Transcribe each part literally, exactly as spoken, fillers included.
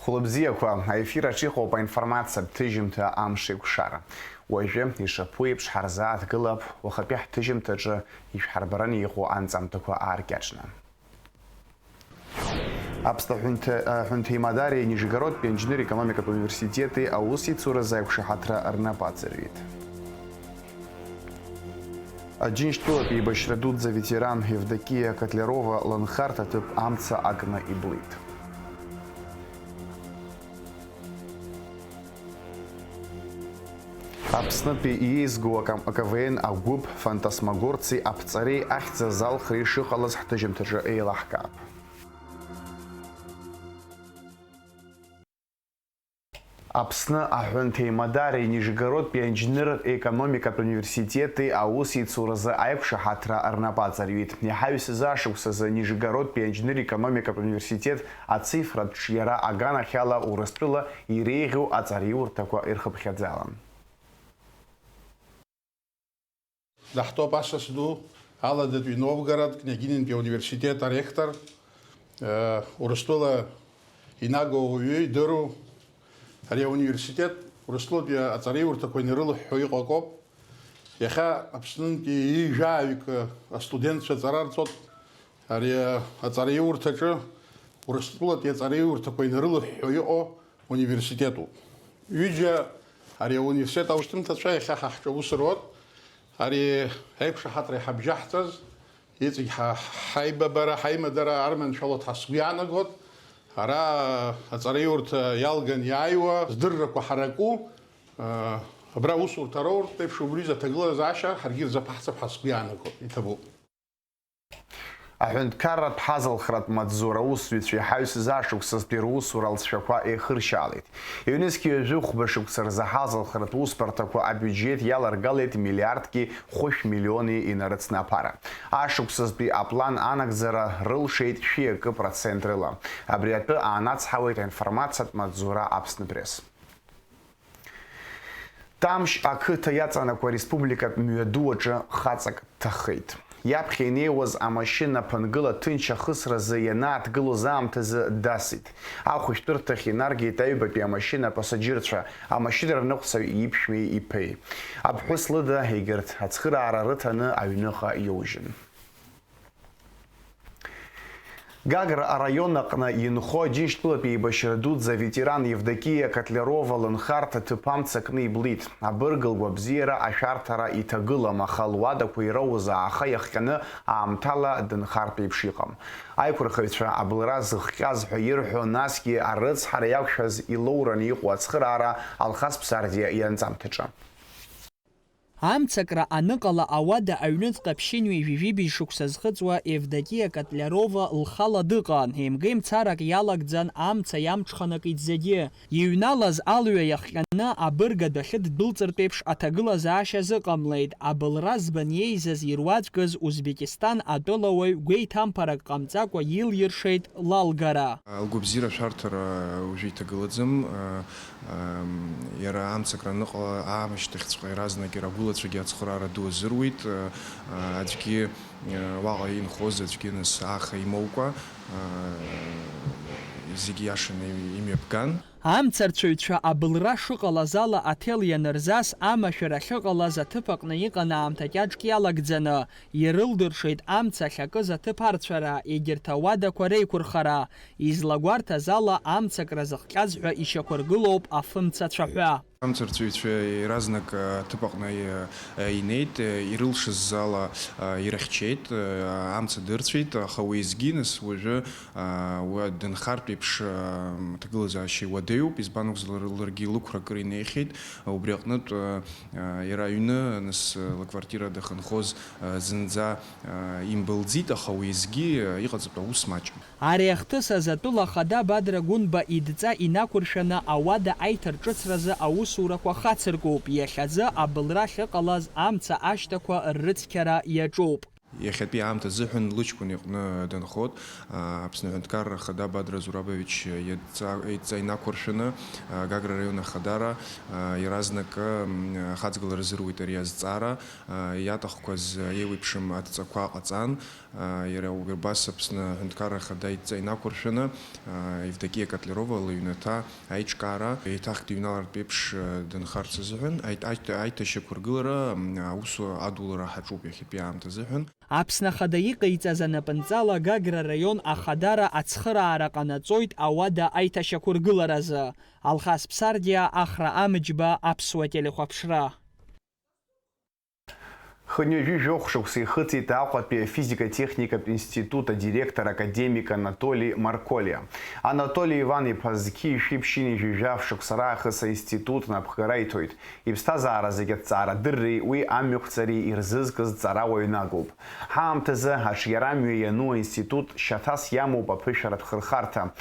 Хәлыбзиақәа, аефир аҿы иҟоуп аинформациатә ҭыжьымҭа Амшеикәшара. Уажәы, ишаԥу еиԥш, ҳарзааҭгылап уахатәи ҳҭыжьымҭаҿы ишәҳарбараны иҟоу анҵамҭақәа ааркьаҿны. Аԥсны аҳәынҭ-, аҳәынҭеимадареи Нижегородтәи аинженер-економикатә университети аусеицуразы аиқәшаҳаҭра рнапы аҵарҩит. Аџьынџьтәылатәи еибашьра дуӡӡа аветеран Евдокиа Котлярова лынхарҭа ҭыԥ амца акны иблит. Аԥснытәи иеизгоу акам-, КВН агәыԥ Фантасмагорци аԥҵареи ахьӡ азалхра ишыҟалаз ҳҭыжьымҭаҿы еилаҳкаап. Аԥсны аҳәынҭеимадареи Нижегородтәи аинженер-економикатә университети аусеицуразы аиқәшаҳаҭра рнапы аҵарҩит. Иаҳа ҩсыза шықәсазы Нижегородтәи аинженер-економикатә университет ацифратә ҿиара аганахьала Урыстәыла иреиӷьу аҵараиурҭақәа ирхыԥхьаӡалан. Даҳтәоуп асас ду, Аладатәи Новгород, Княгининтәи ауниверситет аректор, э, Урыстәыла инаго ауаҩы идыру, ари ауниверситет Урыстәылатәи аҵараиурҭақәа инарылыҳәҳәо иҟоу акоуп. Иахьа Аԥснынтәи ҩажәаҩык астудентцәа аҵара рҵоит. Ари аҵараиурҭаҿы Урыстәылатәи аҵараиурҭақәа инарылыҳәҳәо иҟоу университетуп. Ҩыџьа ари ауниверситет аушьҭымҭацәа иахьа ҳа ҳҿы аус руеит. Ари аиқәшаҳаҭра иҳабжьаҳҵаз, иҵегь ҳа-, ҳаибабара, ҳаимадара арманшәалоит ҳәа сгәы иаанагоит. Ара аҵараиурҭа иалган иааиуа, здыррақәа ҳараку, а, абра аусурҭа роуртә еиԥш убри изы аҭагылазаашьа ҳаргьы ирзаԥаҳҵап ҳәа сгәы иаанагоит, иҭабуп. Аҳәынҭқарратә ҳазалхратә маҵзура аусзуҩцәеи ҳаҩсызаашықәсазтәи русура алҵшәақәа еихыршьаалеит. Ҩнызқь ҩажәи хәба шықәса рзы ҳазалхратә усбарҭақәа абиуџьет иаларгалеит миллиардки хәышә миллиони инарыцны аԥара. Ашықәсазтәи аплан анагӡара рылшеит шәи акы процент рыла. Абри атәы аанацҳауеит аинформациатә маҵзура Аԥсны Пресс. Тамшь ақыҭа иаҵанакуа ареспубликатә мҩаду аҿы хаҵак дҭахеит. Иаԥхьа инеиуаз амашьына ԥынгыла ҭынч ахысразы ианааҭгылоз аамҭазы дасит. Ахәышәтәырҭахь инаргеит аҩбатәи амашьына апасаџьырцәа, амашьына рныҟәцаҩ иԥшәмеи иԥеи. Аԥҳәыс лыда егьырҭ ацхыраара рыҭаны аҩныҟа иоужьын. Гагра араион аҟны инхо Аџьынџьтәылатәи еибашьра дуӡӡа аветеран Евдокиа Котлярова лынхарҭа ҭыԥ амца кны иблит. Абырг лгәабзиара ашәарҭара иҭагылам, аха луадақәа ироуз ааха иахҟьаны аамҭала дынхартә еиԥш иҟам. Аиқәырхаҩцәа абылра зыхҟьаз ҳәа ирҳәо, насгьы арыцҳара иақәшәаз илоураны иҟоу ацхыраара Алхас Ԥсардиа ианҵамҭаҿы. Амцакра аныҟала ауада аҩныҵҟа ԥшьынҩажәи жәибжь шықәса зхыҵуа Евдокиа Котлярова лхала дыҟан, еимгеимцарак иалагӡан амца иамҽханакит зегьы. Иҩналаз алҩа иахҟьаны абырг адәахьы ддәылҵыртә еиԥш аҭагылазаашьа азыҟамлеит, абылра збан иеизаз ируаӡәкыз Узбекистан атәылауаҩ гәеиҭамԥарак ҟамҵакәа илиршеит лалгара. Лгәабзиара ашәарҭара уажәы иҭагылаӡам. Иара амцакра аныҟала аамышьҭахьҵәҟьа иаразнак иара агәылацәагьы ацхыраара ду азыруит. Аӡәгьы, уаҟа инхоз аӡәгьы нас ааха имоукәа, зегьы иашаны имҩаԥган. Амцарцәаҩцәа абылра шыҟалаз ала аҭел ианырзас, амашәара ахьыҟалаз аҭыԥ аҟны иҟан аамҭа кьаҿк иалагӡаны, ирылдыршеит амца ахьакыз аҭыԥ арцәара, егьырҭ ауадақәа реиқәырхара. Излагәарҭаз ала, амцакра зыхҟьаз ҳәа ишьақәыргылоуп афымца цәаҳәа. Амцарцәаҩцәа иаразнак, а, аҭыԥ аҟны, а, а, инеит, а, ирылшаз ала, а, ирыхьчеит, а, амца дырцәеит, аха уеизгьы, нас, уажәы, а, уа дынхартә еиԥш, а, аҭагылазаашьа иуадаҩуп, избан акәзар, лар-, ларгьы лықәра акыр инеихьеит, убри аҟнытә, а, а, иара аҩны, нас, а, лквартира дахьынхоз, а, зынӡа, а, имбылӡит, аха уеизгьы, а, иҟаҵатәу аус маҷым. Ари ахҭыс азы атәыла ахада Бадра Гәынба идҵа инақәыршәаны ауада аиҭарҿыцразы аусурақәа хацыркуп, иахьазы абылра ахьыҟалаз амца ашьҭақәа ррыцқьара иаҿуп. Иахьатәи аамҭа азыҳәан лыҷкәын иҟны дынхоит. Аԥсны Аҳәынҭқарра Ахада Бадра Зурабович идҵа-, идҵа инақәыршәаны, Гагра араион Ахадара, иаразнак, м, ахаҵгылара азыруит ари азҵаара. Иаҭахқәаз еиуеиԥшым адҵақәа ҟаҵан. Иара убас Аԥсны Аҳәынҭқарра Ахада идҵа инақәыршәаны, Евдокиа Котлярова лыҩнаҭа аиҿкаара еиҭах дыҩналартә еиԥш дынхарц азыҳәан аит-, аит-, аиҭашьақәыргылара, м, аусура адулара ҳаҿуп иахьатәи аамҭа азыҳәан. Аԥсны Ахада иҟаиҵаз анапынҵала Гагра араион Ахадара ацхыраара ҟанаҵоит ауада аиҭашьақәыргыларазы. Алхас Ԥсардиа, Ахра Амыџьба, Аԥсуа телехәаԥшра. Хынҩажәи жәохә шықәса ихыҵит Аҟәатәи афизика-техникатә институт адиректор академик Анатоли Марколиа. Анатоли Иван-иԥа зқьи жәшәи ԥшьынҩажәи жәаф шықәса раахыс аинститут напхгара иҭоит. Иԥсҭазаара зегьы аҭҵаарадырреи уи амҩақәҵареи ирзызкыз ҵарауаҩ нагоуп. Ҳаамҭазы аҿиарамҩа иану аинститут шьаҭас иамоуп аԥышәаратә хырхарҭа.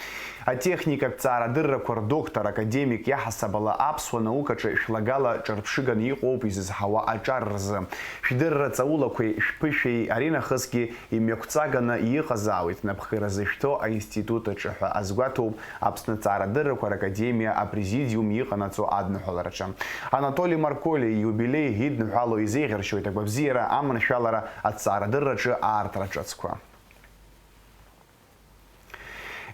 Атехникатә ҵаарадыррақәа рдоктор академик иаҳасаб ала аԥсуа наукаҿы шәлагала ҿырԥшыганы иҟоуп изызҳауа аҿар рзы. Шәдырра ҵаулақәеи шәԥышәеи аринахысгьы имҩақәҵаганы иҟазаауеит напхгара зышәҭо аинститут аҿы ҳәа азгәаҭоуп Аԥсны Аҭҵаарадыррақәа ракадемиа апрезидиум иҟанаҵо адныҳәалараҿы. Анатоли Марколиа ииубилеи идныҳәало изеиӷьаршьоит агәабзиара, аманшәалара, аҭҵаарадырраҿы аартра ҿыцқәа.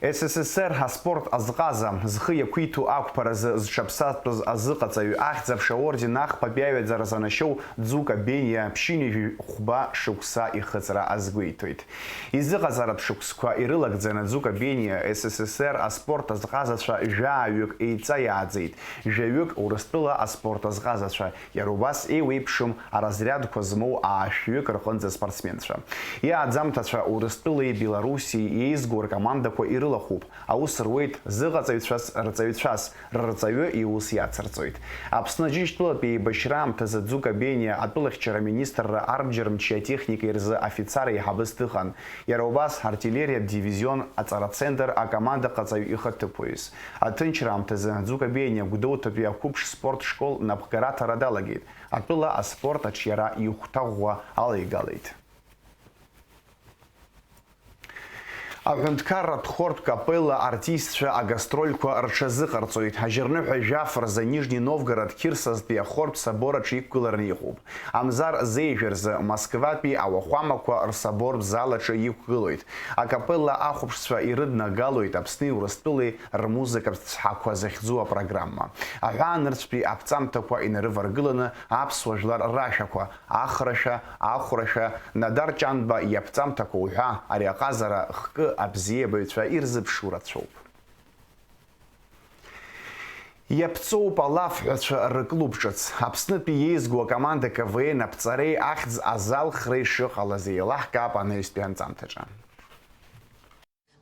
С С С Р аспорт азҟаза зхы иақәиҭу ақәԥаразы зҽаԥсадтәыз азыҟаҵаҩ Ахьӡ-аԥша аорден ахԥатәи аҩаӡара занашьоу Ӡука Бениа ԥшьынҩажәи хәба шықәса ихыҵра азгәеиҭоит. Изыҟаҵаратә шықәсқәа ирылагӡаны Ӡука Бениа С С С Р аспорт азҟазацәа жәааҩык еиҵаиааӡеит, жәаҩык Урыстәыла аспорт азҟазацәа, иара убас еиуеиԥшым аразрядқәа змоу аашәҩык рҟынӡа спортсменцәа. Иааӡамҭацәа Урыстәылеи Белоруссиеи еизгоу ркомандақәа ирылахәуп, аус руеит зыҟаҵаҩцәас рҵаҩцәас, рырҵаҩы иус иацырҵоит. Аԥсны Џьынџьтәылатәи еибашьра аамҭазы Ӡука Бениа атәылахьчара аминистрра арбџьар мчи атехникеи рзы афицар еиҳабыс дыҟан. Иара убас артиллериатә дивизион аҵарацентр акомандаҟаҵаҩ ихаҭыԥуаҩыс. Аҭынчра аамҭазы Ӡука Бениа Гәдоуҭатәи ақәыԥш спорт школ напхгара аҭара далагеит, атәыла аспорт аҿиара ихәҭа ӷәӷәа алеигалеит. Аҳәынҭқарратә хортә капелла артистцәа агастрольқәа рҽазыҟарҵоит. Ажьырныҳәа жәаф рзы Нижни Новгород Қьырсазтәи ахортә собор аҿы иқәгылараны иҟоуп. Амзар зеижә рзы Москватәи ауахәамақәа рсобортә зал аҿы иқәгылоит. Акапелла ахәаԥшцәа ирыднагалоит Аԥсни Урыстәылеи рмузыкатә цҳақәа захьӡу апрограмма. Аҳәаанырцәтәи аԥҵамҭақәа инарываргыланы аԥсуа жәлар рашәақәа, Ахрашәа, Ахәрашәа, Надар Ҷанба иаԥҵамҭақәа уҳәа, ари аҟазара хкы абзиабаҩцәа ирзыԥшу рацәоуп. Иаԥҵоуп алафҳәацәа рыклуб ҿыц. Аԥснытәи еизгоу акоманда К В Н аԥҵареи ахьӡ азалхреи шыҟалаз еилаҳкаап анаҩстәи анҵамҭаҿы.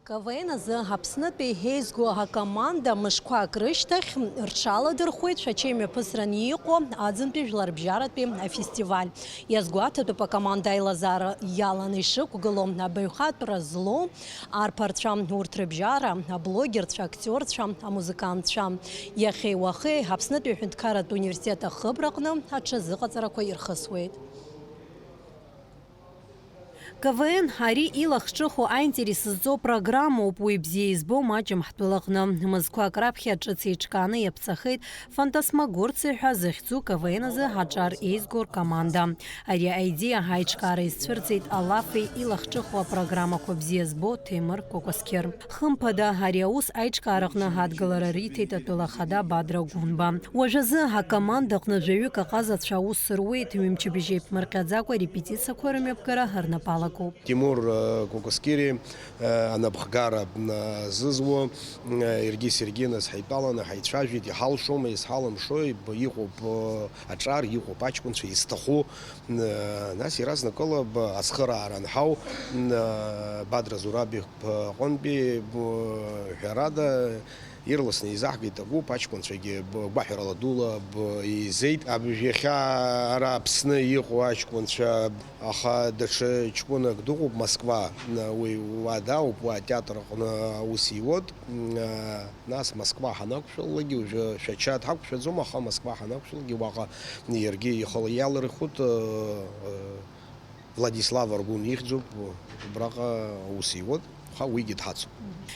К В Н азы Аԥснытәи еизгоу акоманда мышқәак рышьҭахь рҽаладырхәуеит Шәачеи мҩаԥысран иҟоу аӡынтәи жәларбжьаратәи афестиваль. Иазгәаҭатәуп акоманда аилазаара иаланы ишықәгылоу, абаҩхатәра злоу арԥарцәа, урҭ рыбжьара, аблогерцәа, актиорцәа, амузыкантцәа. Иахьеи уахеи Аԥснытәи аҳәынҭқарратә университет ахыбраҟны аҽазыҟаҵарақәа ирхысуеит. К В Н ари илахҿыху аинтерес зҵоу программоуп, уи бзиа избо маҷым ҳтәылаҟны. Мызқәак раԥхьа ҿыц еиҿкааны иаԥҵахеит Фантасмагорциа ҳәа захьӡу К В Н азы аҿар еизго ркоманда. Ари аидеиа аиҿкаара изцәырҵит алафи илахҿыху апрограммақәа бзиа збо Ҭемыр Кәакәасқьыр. Хымԥада, ари аус аиҿкаараҟны адгылара риҭеит атәыла ахада Бадра Гәынба. Уажәазы акомандаҟны жәаҩык аҟазацәа аус руеит, ҩымчыбжь еиԥмырҟьаӡакәа репетициақәа рымҩаԥгара рнапы алакуп. Тимур, э, Кәакәасқьыри, э, анапхгара, э, зызуа, э, иаргьы саргьы нас ҳаидтәаланы ҳаицәажәеит, иҳалшома, изҳалымшои, б-, иҟоуп, э, аҿар, иҟоуп аҷкәынцәа, изҭаху, э, нас иаразнакыла б-, ацхыраара анҳау, э, Бадра Зураб иҟ-, аҟынтәи, б-, ҳәарада, Ирласны еизаҳгеит агәыԥ, аҷкәынцәагьы б-, гәаҳәарала дула б-, еизеит. Аб-, иахьа ара Аԥсны иҟоу аҷкәынцәа, аха даҽа ҷкәынак дыҟоуп Москва, н-, уи уа дауп, уа атеатр аҟны аус иуеит. Н-, нас Москва ҳанақәшәалакгьы, уажәы Шәача дҳақәшәаӡом, аха Москва ҳанақәшәалакгьы уаҟа иаргьы ихала иалырхуеит, ы, ы, Владислав Аргәын ихьӡуп, убраҟа аус иуан, аха уигьы дҳацуп.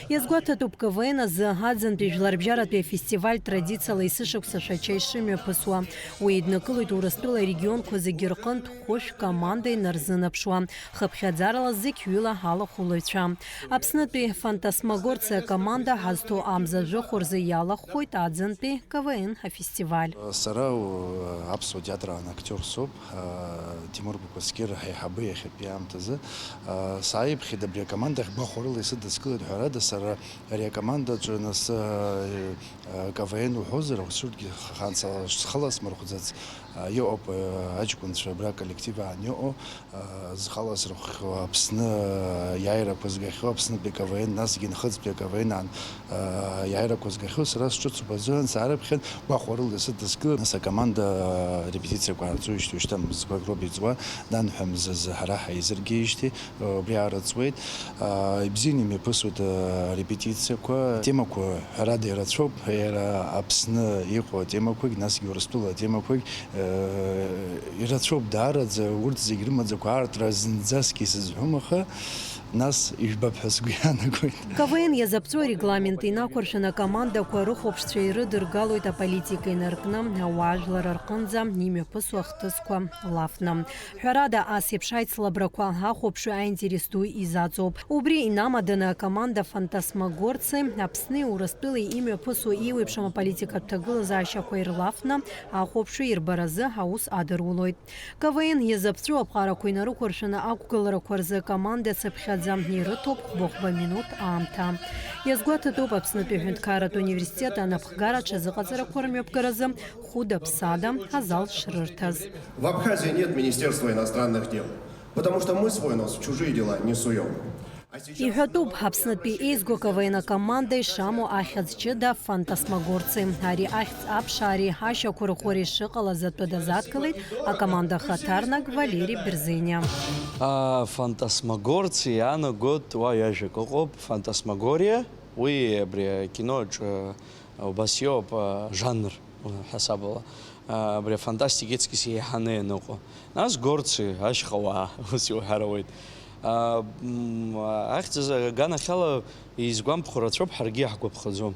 Иазгәаҭатәуп КВН азы аӡынтәи жәларбжьаратәи афестиваль традициала есышықәса Шәача ишымҩаԥысуа. Уи еиднакылоит Урыстәыла арегионқәа зегьы рҟынтә хәышә команда инарзынаԥшуа, хыԥхьаӡарала зқьҩыла алахәылаҩцәа. Аԥснытәи Фантасмагорция акоманда ҳазҭо амза жәохә рзы иалахәхоит аӡынтәи КВН афестиваль. Сара, э, аԥсуа театр аан актиор соуп, э, Тимур Бакәасқьыр ҳаиҳабы иахьатәи аамҭазы. Э, сааиԥхьеит абри акоманда ахь гәахәарыла исыдыскылеит, ҳәарада, сара ари акомандаҿы нас, э, э, К В Н уҳәозар, урҭгьы хан схаласмырхәӡац, э, иҟоуп, э, аҷкәынцәа абра аколлектив аан иҟоу. Зхаласырхәхьоу Аԥсны иааирақәа згахьоу, Аԥснытәи КВН, насгьы Нхыҵтәи аКВН аан иааирақәа згахьоу сара сҿыцуп азыҳәан саарыԥхьан, гәахәарыла сыдыскылар, нас акоманда репетициақәа аарҵоижьҭеи уажәшьҭа мзақәак роуп иҵуа, нанҳәа мзазы ҳара ҳаизыргеижьҭеи убри аарыҵуеит. Ибзианы имҩаԥысуеит арепетициақәа, атемақәа ҳәарада ирацәоуп, иара Аԥсны иҟоу атемақәагь, насгьы Урыстәыла атемақәагь Ирацәоуп даараӡа, урҭ зегь рымаӡақәа аартра зынӡаск исызҳәом, аха нас ижәбап ҳәа сгәы иаанагоит. К В Н иазаԥҵәо арегламент инақәыршәаны акомандақәа рыхәаԥшцәа ирыдыргалоит аполитика инаркны, ауаажәлар рҟынӡа имҩаԥысуа ахҭысқәа лафны. Ҳәарада, ас еиԥш аицлабрақәа ахәаԥшҩы аинтерес ду изаҵоуп. Убри инамаданы акоманда Фантасмагорци Аԥсни Урыстәылеи имҩаԥысуа еиуеиԥшым аполитикатә ҭагылазаашьақәа ирлафны, ахәаԥшҩы ирбаразы аус адырулоит. К В Н иазаԥҵәо аԥҟарақәа инарықәыршәаны ақәгыларақәа рзы акоманда цыԥхьаӡа ирыҭоуп хәба-хәба минуҭ аамҭа. Иазгәаҭатәуп Аԥснытәи аҳәынҭқарратә университет анапхгара аҽазыҟаҵарақәа рмҩаԥгаразы хәыда-ԥсада азал шрырҭаз. В Абхазии нет Министерства иностранных дел, потому что мы свой нос в чужие дела не суем. Иҳәатәуп, Аԥснытәи еизго К В Н акоманда ишамоу ахьӡ ҷыда Фантасмагорци. Ари ахьӡ аԥшаареи ашьақәырӷәӷәареи шыҟалаз атәы дазадкылеит акоманда ахаҭарнак Валери Берзениа. Фантасмагорци иаанагоит уа ҩажәак ыҟоуп, фантасмагориа, уи абри акино аҿы убас иоуп, жанр ҳасабала. Абри афантастика иаҵкыс еиҳаны ианыҟоу. Нас горцы, ашьхауаа, ус иуҳәар ауеит. Ахьӡ азы аганахьала изгәамԥхо рацәоуп, ҳаргьы иаҳгәаԥхаӡом.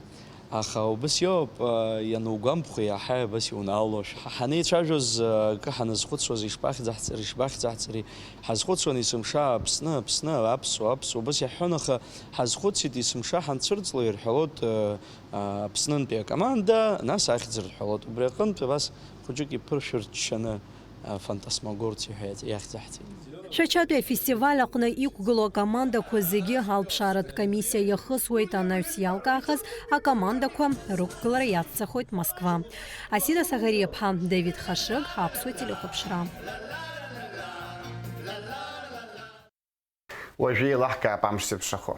Аха убас иоуп, ианугәамԥхо иаҳа абас иунаало. Ҳанеицәажәоз акы ҳаназхәыцуаз, ишԥахьӡаҳҵари, ишбахьӡаҳҵари, ҳазхәыцуан есымша Аԥсны, Аԥсны, аԥсуа, аԥсуа, убас иаҳҳәон, аха ҳазхәыцит есымша ҳанцәырҵло ирҳәалоит, Аԥснынтәи акоманда, нас ахьӡ рҳәалоит. Убри аҟынтә абас хәыҷык иԥыршәырччаны, Фантасмагорци ҳәа иахьӡаҳҵеит. Шәачатәи афестиваль аҟны иқәгылоу акомандақәа зегьы алԥшааратә комиссиа иахысуеит, анаҩс иалкаахаз акомандақәа рықәгылара иацҵахоит Москва. Асида Саӷариаԥҳа, Давид Хашыг, Аԥсуа телехәаԥшра. Уажәы еилаҳкаап амш зыԥшахо.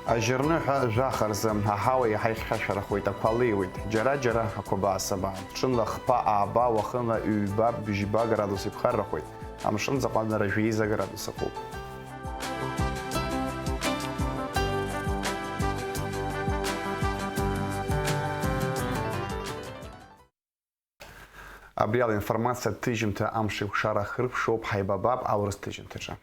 Ажьырныҳәа жәаха рзы аҳауа иаҳа ихьшәашәарахоит, ақәа леиуеит, џьара-џьара ақәабаа-сабаа. Ҽынла хԥа ааба, уахынла ҩба, бжьба градус иԥхаррахоит, амшын заҟанара жәеиза градус акоуп. Абри ала информациа ҭыжьымҭа амш еиқәшара хыркәшоуп, ҳаибабап аурыс ҭыжьымҭаҿы.